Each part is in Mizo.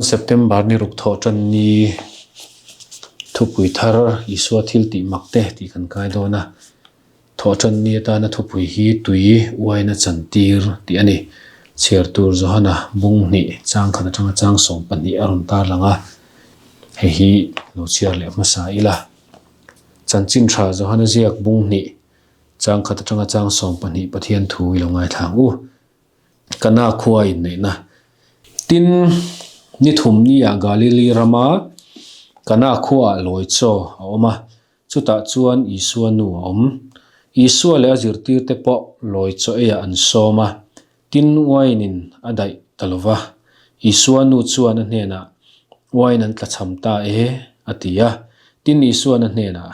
September ni ruk thawh tan ni thupui thar Isua thil tih mak te tih kan kai dawn a. Thawh tan ni atana thupui hi tui uaina chantir tih a ni. Chhiar tur Johana bung hnih chang khat atanga chang 12 a rawn tarlang a. Hei hi lo chhiar leh hmasa ila. Chanchin tha Johana ziak bung hnih chang khat atanga chang 12 Pathian thu i lo ngaithla ang u. Kana khua inneihna. Tin, ni thum niah Galili rama Kana khuaah lawi chaw a awm a, chutah chuan Isua nu a awm. Isua leh a zirtirte pawh lawi chaw eiah an sawm a, tin uainin a daih ta lo va. Isua nu chuan a hnenah, Uain an tlachham ta e, a ti a. Tin, Isuan a hnenah,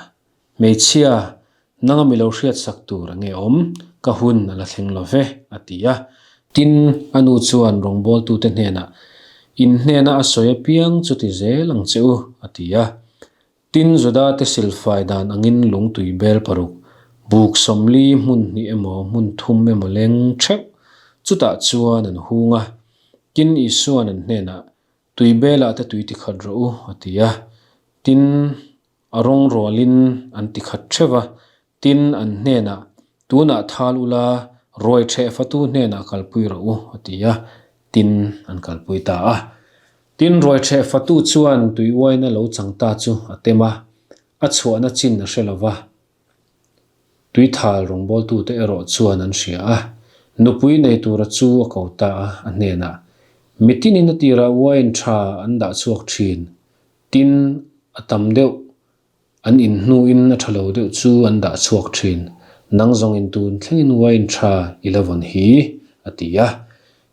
Hmeichhia, nanga mi lo hriatsak tur a nge awm, ka hun a la thleng lo ve, a ti a. Tin, a nu chuan rawngbawltute hnenah, In hnena a sawi apiang chu ti zel ang che u, a ti a. Tin, Judate silfai dan angin lungtui bel paruk, buk 40 hmun hnih emaw hmun thum emaw leng theuh, chutah chuan an hung a. Tin, Isuan an hnenah, Tui belah te tui tikhat rawh u, a ti a. Tin, A rawng rualin an ti khat theuh a, tin an hnenah, Tunah thal ula, ruai theh fatu hnenah kalpui rawh u, a ti a, tin an kalpui ta a. Tin ruai theh fatu chuan tui uaina lo chang ta chu a tem a, a chhuahna chin a hre lo va. Tuithal rawngbawltute erawh chuan an hria a, nupui nei tura chu a ko ta a, a hnenah, Mitinin a tirah uain tha an dah chhuak thin, Tin, a tam deuh an in hnuin a tha lo deuh chu an dah chhuak thin. Nang zawngin tun thlengin wine tha i la vawn hi, a ti a.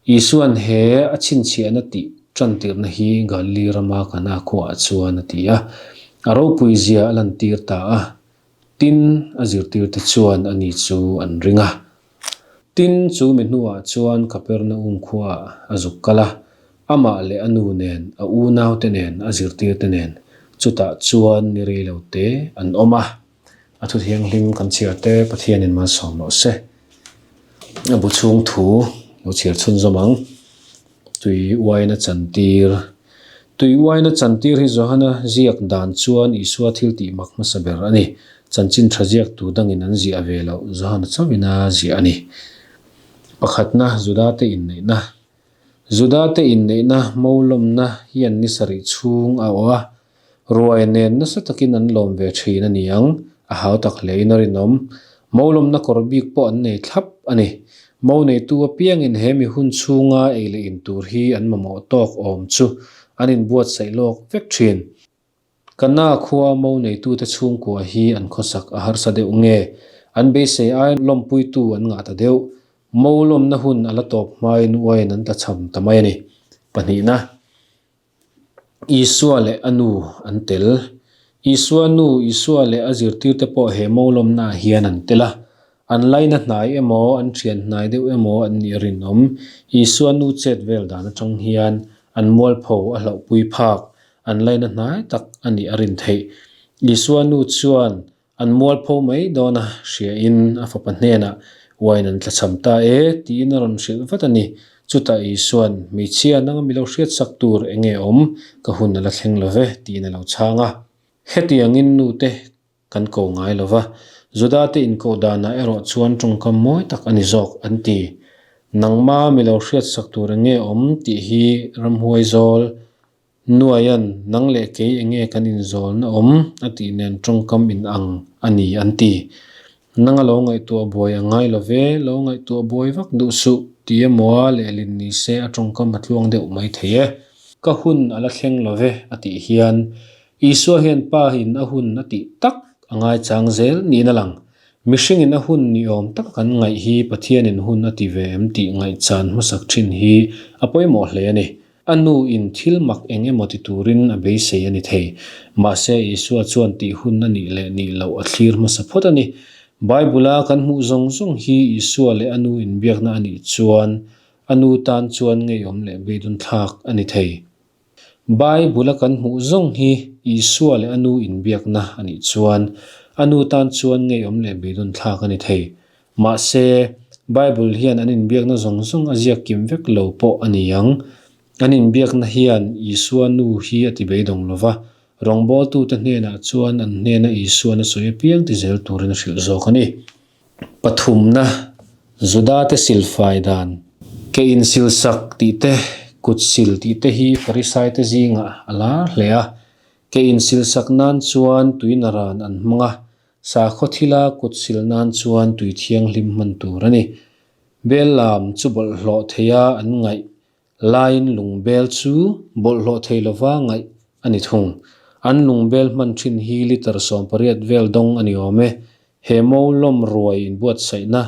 Isuan he a chhinchhiahna tih tantirna hi Galili rama Kana khuaah chuan a ti a. A ropui zia a lantir ta a. Tin, a zirtirte chuan ani chu an ring a. Tin, chu mi hnuah chuan Kapernaum khuaah a zuk kal a, amah leh a nu nen, a unaute nen, a zirtirte nen, chutah chuan ni rei lo te an awm a. A thu thianghlim kan chhiar te Pathianin malsawm rawh se. A bu chhung thu lo chhiar chhunzawm ang. Tui uaina chantir. Tui uaina chantir hi Johana ziak dan chuan Isua thil tih mak hmasa ber a ni. Chanchin tha ziak tu dangin an ziah ve loh Johana chauhin a ziah a ni. Pakhatna, Judate inneihna. Judate inneihna mawlawmna hian ni sarih chhung a awh a, ruai nen nasa takin an lawm ve thin a ni ang, a hau tak hlein a rinawm. Mawlawmna kawr bik pawh an nei thlap a ni. Mo neitu apiangin he mi hun chhunga ei leh in tur hi an mamawh tawk awm chu an inbuatsaih lawk vek thin. Kana khua mo neitute chhungkua hi an khawsak a harsa deuh nge? An beisei ai lawmpuitu an ngah ta deuh. Mo lawmna hun a la tawp hmain uain an tlachham ta mai a ni. Pahnihna. Isua leh a nu an tel. Isua nu, Isua leh a zirtirte pawh he mo lawmnaah hian an tel a. An laina hnai emaw, an thian hnai deuh emaw an nih a rinawm. Isua nu chet vel dan atang hian an mualpho a hlauhpui phak, an laina hnai tak a nih a rin theih. Isua nu chuan an mualpho mai dawn a hriain a fapa hnenah uain an tlachham ta e tiin a rawn hrilh vat a ni. Chutah Isua'n, Hmeichhia, nanga mi lo hriatsak tur eng nge awm? Ka hun a la thleng lo ve, tiin a lo chhang a. Hetiangin nute kan ko ngai lo va, Judate inkoh danah erawh chuan tawngkam mawi tak a ni zawk, an ti. Nangma mi lo hriatsak tur eng nge awm? tih hi ramhuai zawl Nuaian, nang leh kei eng nge kan inzawlna awm? a tih nen tawngkam in ang a ni, an ti. Nanga lo ngaihtuah buai a ngai lo ve, lo ngaihtuah buai vak duh suh, ti emaw a lehlin ni se a tawngkam a tluang deuh mai thei e. Ka hun a la thleng lo ve, a tih hian Isua hian Pa in a hun a tih tak a ngaichang zel niin a lang. Mihringin a hun ni awm taka kan ngaih hi Pathianin hun a ti ve em tih ngaihchan hmasak thin hi a pawimawh hle a ni. A nu in thil mak eng emaw ti turin a beisei a ni thei. Mahse Isua chuan tih hun a nih leh nih loh a thlir hmasa phawt a ni. Bible-a kan hmuh zawng zawng hi Isua leh a nu inbiakna a nih chuan a nu tan chuan ngeiawm leh beidawn thlak a ni thei. Bible-a kan hmuh zawng hi Isua leh a nu inbiakna a nih chuan a nu tan chuan ngeiawm leh beidawn thlak a ni thei. Mahse, Bible hian an inbiakna zawng zawng a ziak kim vek lo pawh a ni ang. An inbiakna hian Isua nu hi a ti beidawng lo va, rawngbawltute hnenah chuan an hnena Isuan a sawi apiang ti zel turin a hrilh zawk a ni. Pathumna, Judate silfai dan, ke insilsak tih te, kut sil tih te hi Farisaite zingah a lar hle a. Ke insilsak nan chuan tui naran an hmang a, sakhaw thila kut sil nan chuan tui thianghlim hman tur a ni. Bel lam chu bawlhhlawh theia an ngaih laiin lungbel chu bawlhhlawh thei lova ngaih a ni thung. An lungbel hman thin hi litre 18 vel dawng a ni awm e. He mo lawm ruai inbuatsaihna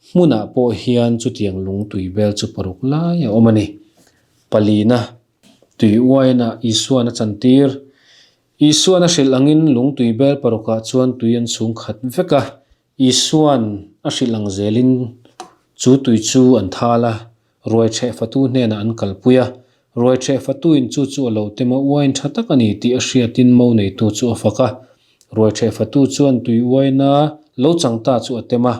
hmunah pawh hian chutiang lung tui bel chu paruk lai a awm a ni. Palina, Tui uaina Isuan a chantir. Isuan a hrilh angin lung tui bel parukah chuan tui an chhung khat vek a. Isuan a hrilh ang zelin chu tui chu an thal a, ruai ṭheh fatu hnenah an kalpui a. Ruai ṭheh fatuin chu chu a lo tem a, uain ṭha tak a ni tih a hriatin mo neitu chu a fak a. Ruai ṭheh fatu chuan tui uaina lo chang ta chu a tem a,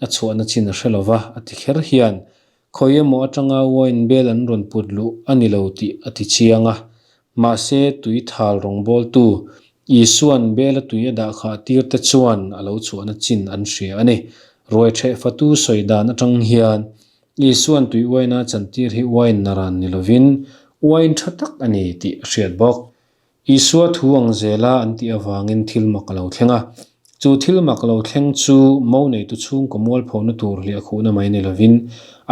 a chhuahna chin a hre lo va, a ti kher hian Khawi emaw atanga wine bel an rawn put luh a ni lo tih a ti chiang a. Mahse, tui thal rawngbawltu Isua'n bela tui a dah khah tir te chuan a lo chhuahna chin an hria a ni. Ruai ṭheh fatu sawi dan atang hian Isua'n tui wine a chantir hi wine naran ni lovin wine ṭha tak a ni tih a hriat bawk. Isua thu ang zela an tih avangin thil mak a lo thleng a. Chu thil mak lo thleng chu mo neitu chhungkaw mualphona tur hliahkhuhna mai ni lovin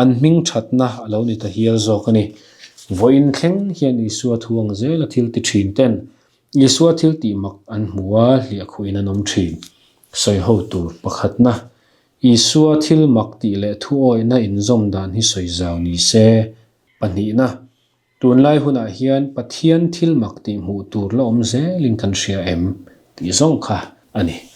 an hming thatna a lo ni ta hial zawk a ni. Vawiin thleng hian Isua thu ang zela thil ti thin ten Isua thil tih mak an hmu a, hliahkhuhin an awm thin. Sawi ho tur pakhatna, Isua thil mak tih leh thu awihna inzawm dan hi sawi zau ni se. Pahnihna, Tunlai hunah hian Pathian thil mak tih hmuh tur la awm zelin kan hria em? tih zawng kha a ni.